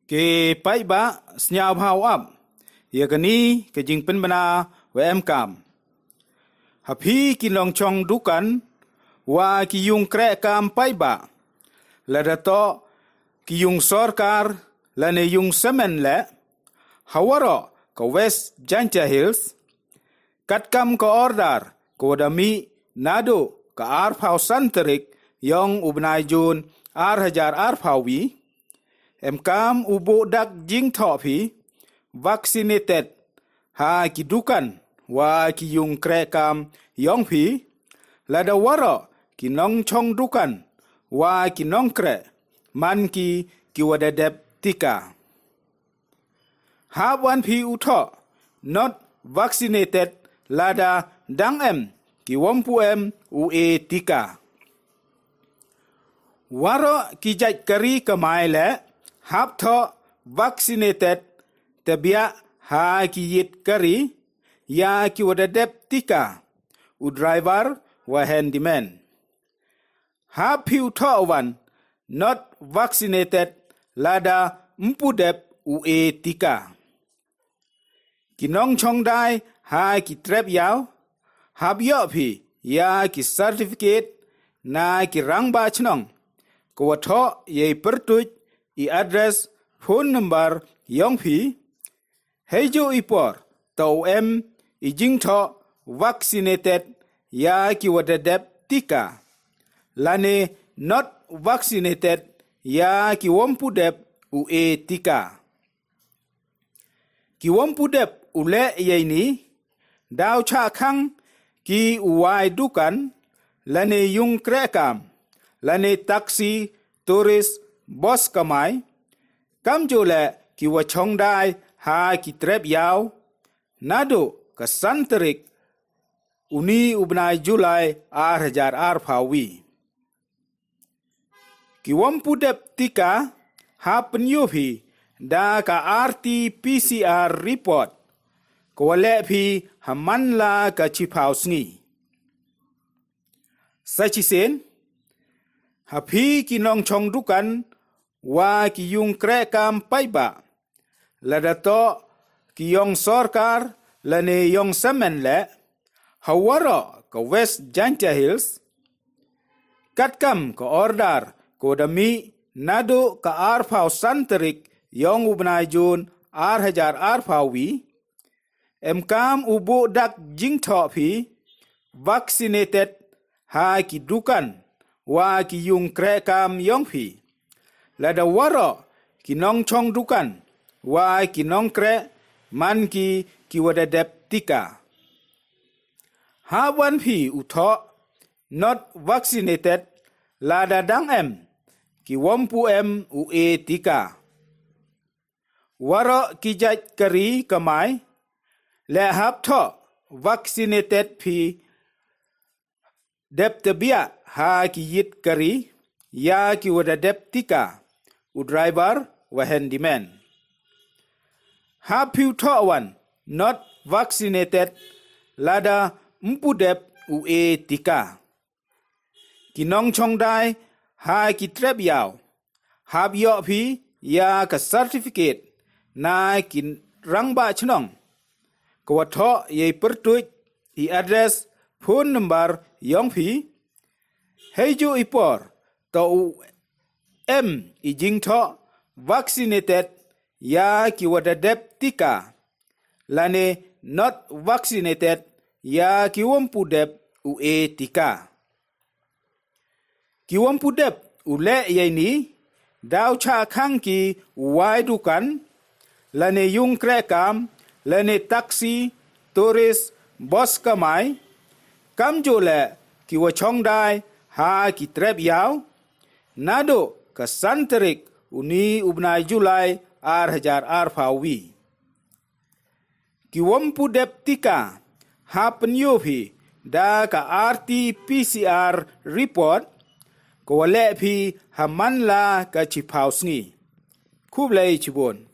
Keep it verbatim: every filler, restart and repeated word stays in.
Ki paidbah, sñiawbha u ap ya kani ka jingpynbna wa emkaam. Ha phi ki nongchong dukan wa ki yung krehkaam paidbah, lada toh ki yung sorkar lane yung samen leh, ha waroh ka West Jaiñtia Hills, katkam ka order ka wa da mih nadooh ka arphaw san tarik yong u bnai June ar hajar arphaw wi, emkaam u booh dak jingthoh phi vaccinated ha ki dukan wa ki yung krehkaam yong phi, lada waroh ki nongchong dukan wa ki nongkreh man ki ki wa da dep tika. Hap wan phi u thoh not vaccinated lada dang em ki wym pu em u e tika. Waroh ki jait kari kamai leh hap thoh vaccinated, tbiah ha ki yit kari ya ki wa da dep tika, u driver wa handyman. Hap phi u thoh wan not vaccinated lada ym pu dep u e tika. Ki nongchongdai ha ki trep yaw, hap yoh phi ya ki certificate na ki rangbah chnong ka wa thoh yei pyrtuid, i address, phone number yong phi, heijooh i por toh u em i jingthoh vaccinated ya ki wa da dep tika, lane not vaccinated ya ki wym pu dep u e tika. Ki wym pu dep u leh yeini, daw chah khang ki u wai dukan, lane yung krehkaam, lane taxi, tourist, bus kamai, kamjooh leh ki wa chongdai ha ki trep yaw, nadooh ka san tarik uni u bnai July ar hajar arphaw wi. Ki wym pu dep tika, hap pynyoo phi da ka R T P C R report ka wa leh phi ha man la ka chiphaw sngi. Sa chisien, ha phi ki nongchong dukan wa ki yung krehkaam paidbah, lada toh ki yong sorkar lane yong samen leh, ha waroh ka West Jaiñtia Hills, katkam ka order ka wa da mih nadooh ka arphaw san tarik yong u bnai June ar hajar arphaw wi, emkaam u booh dak jingthoh phi vaccinated ha ki dukan wa ki yung krehkaam yong phi, lada waroh ki nongchong dukan wa ki nongkreh man ki ki wa da dep tika. Hap wan phi u thoh not vaccinated lada dang em ki wym pu em u e tika. Waroh ki jait kari kamai leh hap thoh vaccinated phi, dep tbiah ha ki yit kari ya ki wa da dep tika, u driver wa handyman. Hap phi u thoh wan not vaccinated lada ym pu dep u e tika. Ki nongchongdai ha ki trep yaw, hap yoh phi ya ka certificate na ki rangbah chnong ka wa thoh yei pyrtuid, i address, phone number yong phi, heijooh i por toh u em i jingthoh vaccinated ya ki wa da dep tika, lane not vaccinated ya ki wym pu dep u e tika. Ki wym pu dep u leh yeini, daw chah khang ki u wai dukan, lane yung krehkaam, lane taxi, tourist, bus kamai, kamjooh leh ki wa chongdai ha ki trep yaw, nadooh ka san tarik uni u bnai July ar hajar arphaw wi. Ki wym pu dep tika, hap pynyoo phi da ka R T P C R report ka wa leh phi ha man la ka chiphaw sngi. Khublei chiboon.